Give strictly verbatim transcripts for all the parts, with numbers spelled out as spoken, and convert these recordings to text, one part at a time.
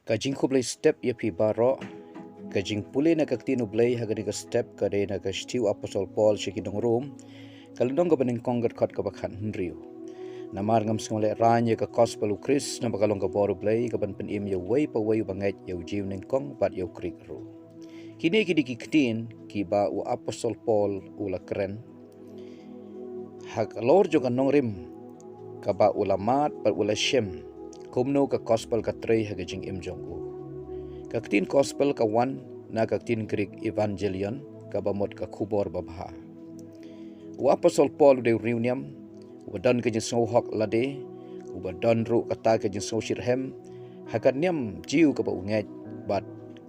Ka jingkhublei step ïa phi baroh. Ka jingpule na ka ktien u Blei ha kane ka step ka dei na ka shithi u Apostol Paul sha ki nong Rom, ka lynnong kaba nyngkong, ka dkhot kaba khathynriew. Namar ngam sngewlehrain ïa ka gospel u Khrist, naba ka long ka bor u Blei, kaban pynim ïa uwei pa uwei uba ngeit, ïa u Jiw nyngkong bad ïa u Grik ruh. Kine ki dei ki ktien kiba u Apostol Paul u la kren halor jong ka nongrim kaba u la mad bad u la shem kumno ka gospel ka trei ha ka jingim jong u. Ka ktien gospel ka wan na ka ktien Grik evangelion, kaba mut ka khubor babha. U Apostol Paul u dei u riewniam uba don ka jingsngewhok lade, uba don ruh kata ka jingsngewshitrhem ha ka niam Jiw kaba u ngeit bad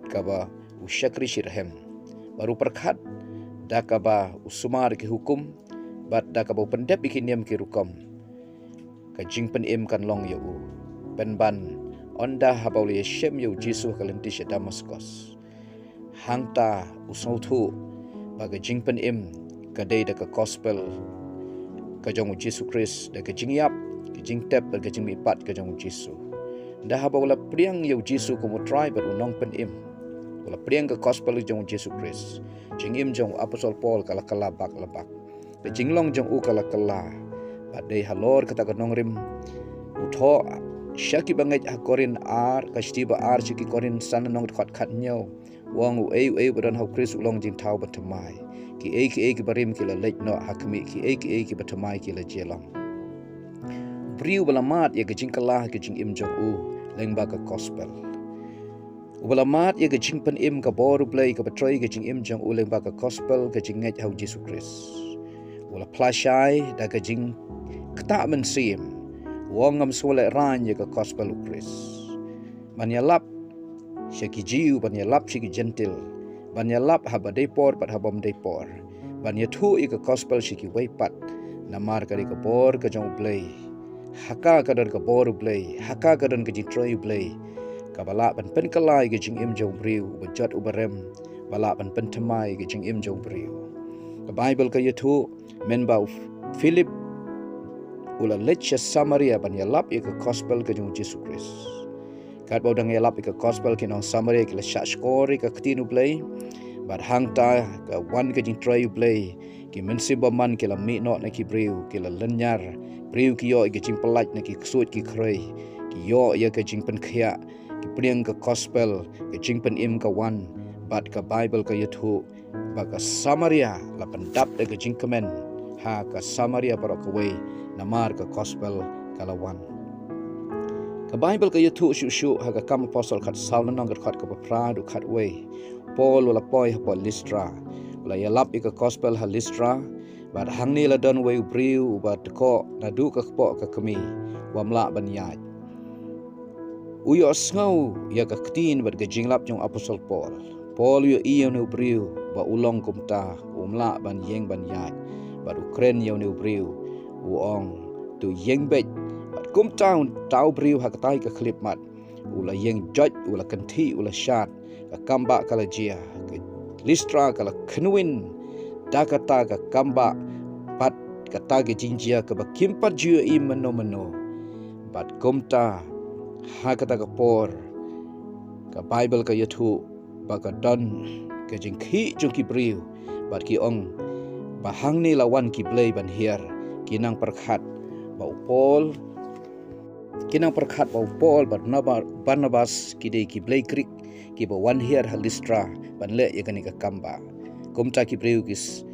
kaba u shakri shitrhem, bad u pyrkhat da kaba u sumar ki hukum bad da kaba u pyndep ïa ki niam ki rukom. Ka jingpynim kan long ïa u, pynban ynda haba u la ïashem ïa u Jisu ha ka lynti sha Damaskos. Hangta u sngewthuh ba ka jingpynim ka dei da ka gospel ka jong u Jisu Khrist, da ka jingïap, ka jingtep bad ka jingmihpat ka jong u Jisu. Ynda haba u la pdiang ïa u Jisu kum u Trai bad u Nongpynim, u la pdiang ka gospel ka jong u Jisu Khrist, jingim jong u Apostol Paul ka la kylla bak la bak. Ka jinglong jong u ka la kylla. Bad dei halor kata ka nongrim u thoh sha ki bangeit ha Korinth ar, ka shithi ba ar sha ki Korinth san, lynnong dkhot khathynñiew. U ong, uei uei uba don ha u Khrist u long jingthaw bathymmai. Kiei kiei kiba rim ki la leit noh ha khmih, kiei kiei kiba thymmai ki la jia long. U briew uba la mad ïa ka jingkylla ha ka jingim jong u lyngba ka gospel. Uba la mad ïa ka jingpynim ka bor u Blei kaba trei ha ka jingim jong u lyngba ka gospel ka jingngeit ha u Jisu Khrist. U la phla shai da ka jingktah mynsiem. U ong, ngam sngewlehrain ïa ka gospel u Khrist. Ban ïalap sha ki Jiw, ban ïalap sha ki Jentil, ban ïalap haba dei por bad haba ym dei por, ban ïathuh ïa ka gospel sha kiwei pat. Namar ka dei ka bor ka jong u Blei. Ha ka ka don ka bor u Blei, ha ka ka don ka jingtrei u Blei, kaba lah ban pynkylla ïa ka jingim jong u briew, uba jot uba rem, ba lah ban pynthymmai ïa ka jingim jong u briew. Ka Baibl ka ïathuh, mynba u Philip u la leit sha Samaria ban ïalap ïa ka gospel ka jong u Jisu Khrist. Katba u dang ïalap ïa ka gospel, ki nong Samaria ki la shahshkor ïa ka ktien u Blei. Bad hangta ka wan ka jingtrei u Blei, ki mynsiem bymman ki la mih noh na ki briew, ki la lynñiar, briew ki ïoh ïa ka jingpyllait na ki ksuid ki khrei, ki ïoh ïa ka jingpynkhiah, ki pdiang ka gospel, ka jingpynim ka wan. Bad ka Baibl ka ïathuh ba ka Samaria la pyndap da ka jingkmen ha ka Samaria baroh kawei, namar ka gospel ka la wan. Ka Baibl ka ïathuh shuh shuh ha ka Kam Apostol khatsaw, lynnong dkhot kaba phra haduh khatwei. Paul u la poi hapoh Listra, u la ïalap ïa ka gospel ha Listra. Bad hangne la don uwei u briew uba dkoh naduh ka kpoh ka kmie, u ym lah ban ïaid. U ïohsngew ïa ka ktien bad ka jinglap jong u Apostol Paul. Paul u ïohi ïa une u briew ba u long kumta, u ym lah ban ïeng ban ïaid. Bad u kren ïa une u briew, u ong, to ïeng beit. Bad kumta uta u briew ha kata ka khyllipmat u la ïeng joit, u la kynthih, u la shad. Ka kambah ka la jia, ka Listra ka la kynwin da kata ka kambah, bad kata ka jingjia kaba kim pat ju ïohi mynno mynno. Bad kumta ha kata ka por ka Baibl ka ïathuh ba ka don ka jingkhih jong ki briew, bad ki ong ba hangne la wan ki blei ban hiar. Ki nang pyrkhat ba u Paul, ki nang pyrkhat ba u Paul bad Barnaba-, Barnabas ki dei ki blei Grik kiba wan hiar ha Listra ban leh ïa kane ka kambah. Kumta ki briew ki s-,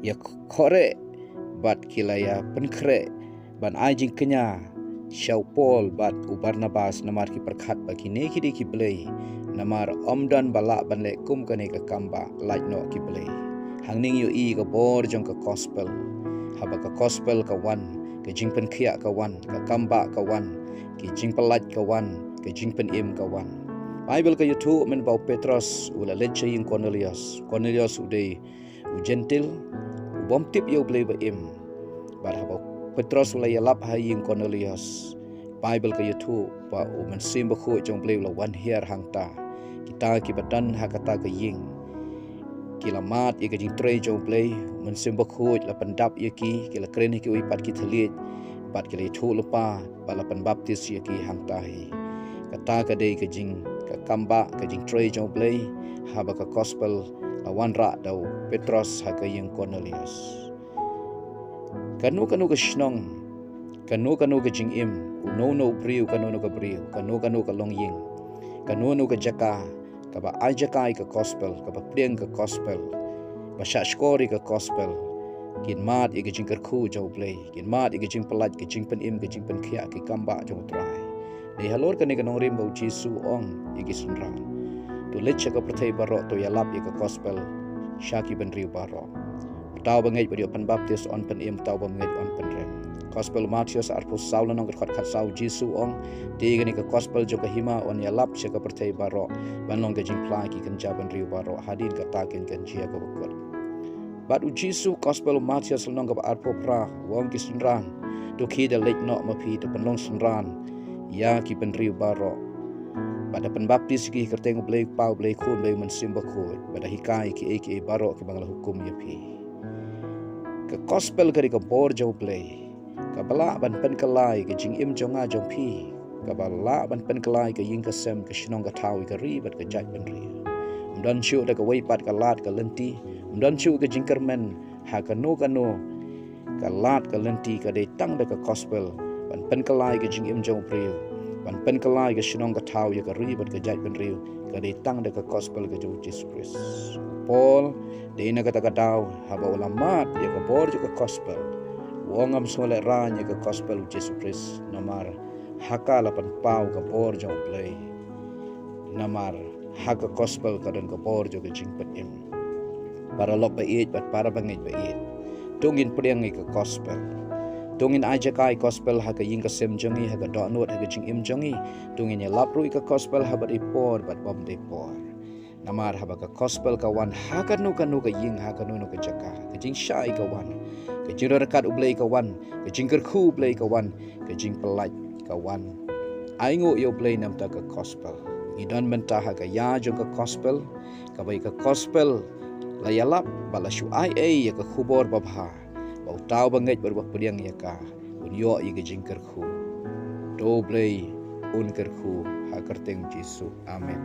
ïa khohreh bad ki la ïa pynkhreh ban ai jingkñia sha u Paul bad u Barnabas, namar ki pyrkhat ba kine ki dei ki blei, namar ym don ba lah ban leh kum kane ka kambah, lait noh ki blei. Hangne ngi ïohi ka bor jong ka gospel. Haba ka gospel ka wan, ka jingpynkhiah ka wan, ka kambah ka wan, ka jingpyllait ka wan, ka jingpynim ka wan. Baibl ka ïathuh mynba u Petros u la leit sha ïing Kornelios. Kornelios u dei u Jentil, u bym tip ïa u Blei ba im. Bad haba u Petros u la ïalap ha ïing Kornelios, Baibl ka ïathuh ba u Mynsiem Bakhuid jong u Blei u la wan hiar hangta. Kita kiba don ha kata ka ïing ki la mad ïa ka jingtrei jong u Blei, u Mynsiem Bakhuid la pyndap ïa ki, ki la kren ha kiwei pat ki thylliej, bad ki la ïathuhlypa, bad la pynbaptis ïa ki hangta hi. Kata ka dei ka jing ka kambah ka jingtrei jong U Blei, haba ka gospel la wanrah da u Petros ha ka ïing Kornelius. Kano kano ka shnong, kano kano ka jingim, uno uno u briew, kano kano ka briew, kano kano ka longïing, kano kano ka jaka, kaba ai jaka ïa ka gospel, kaba pdiang ka gospel, ba shahshkor ïa ka gospel, kin mad ïa ka jingkyrkhu jong U Blei, kin mad ïa ka jingpyllait, ka jingpynim, ka jingpynkhiah, ki kambah jong U Trai. Dei halor kane ka nongrim ba U Jisu u ong ïa ki synran: To leit sha ka pyrthei baroh, to ïalap ïa ka gospel sha ki bynriew baroh. Uta uba ngeit bad ïoh pynbaptis un pynim, uta uba ym ngeit un pynrem. Gospel Mathaios arphew saw lynnong, ka dkhot khatsaw, U Jisu u ong: Te ïa kane ka gospel jong ka hima un ïalap sha ka pyrthei baroh, ban long ka jingphla ïa ki kynja bynriew baroh, hadien kata kin kynjia kaba kut. Bad U Jisu, gospel Mathaios lynnong kaba arphew phra, u ong ki synran: To khie da leit noh ma phi, to pynlong synran ïa ki bynriew baroh, bad da pynbaptis ïa ki ha ka kyrteng U Blei U Kpa, U Blei U Khun, U Blei U Mynsiem Bakhuid, bad da hikai ïa kiei kiei baroh kiba nga la hukum ïa phi. Ka gospel ka dei ka bor jong U Blei, kaba lah ban pynkylla ïa ka jingim jong nga jong phi, kaba lah ban pynkylla ïa ka ïing ka sem, ka shnong ka thaw, ïa ka ri bad ka jaitbynriew. Ym don shuh da kawei pat ka lad ka lynti, ym don shuh ka jingkyrmen ha kano kano ka lad ka lynti, ka dei tang da ka gospel ban pynkylla ïa ka jingim jong u briew, ban pynkylla ïa ka shnong ka thaw, ïa ka ri bad ka jaitbynriew, ka dei tang da ka gospel ka jong U Jisu Khrist. U Paul, dei na kata ka daw, haba u la mad ïa ka bor jong ka gospel, u ong: Ngam sngewlehrain ïa ka gospel U Jisu Khrist, namar ha ka la pynpaw ka bor jong U Blei. Namar ha ka gospel ka don ka bor jong ka jingpynim. Para lok ba ïeit bad para bangeit ba ïeit, to ngin pdiang ïa ka gospel. To ngin ai jaka ïa ka gospel ha ka ïing ka sem jong ngi, ha ka dohnud, ha ka jingim jong ngi. To ngin ïalap ruh ïa ka gospel haba dei por bad bym dei por. Namar haba ka gospel ka wan ha kano kano ka ïing, ha kano kano ka jaka, ka jingshai ka wan, ka jingryngkat U Blei ka wan, ka jingkyrkhu U Blei ka wan, ka jingpyllait ka wan. Ainguh ïa U Blei namar ka gospel. Ngi don mynta ha ka ïa jong ka gospel, kaba ïa ka gospel la ïalap bad la shu ai ei ïa ka khubor babha, ba uta uba ngeit bad uba pdiang ïa ka un ïoh ïa ka jingkyrkhu. To U Blei un kyrkhu ha ka kyrteng U Jisu. Amen.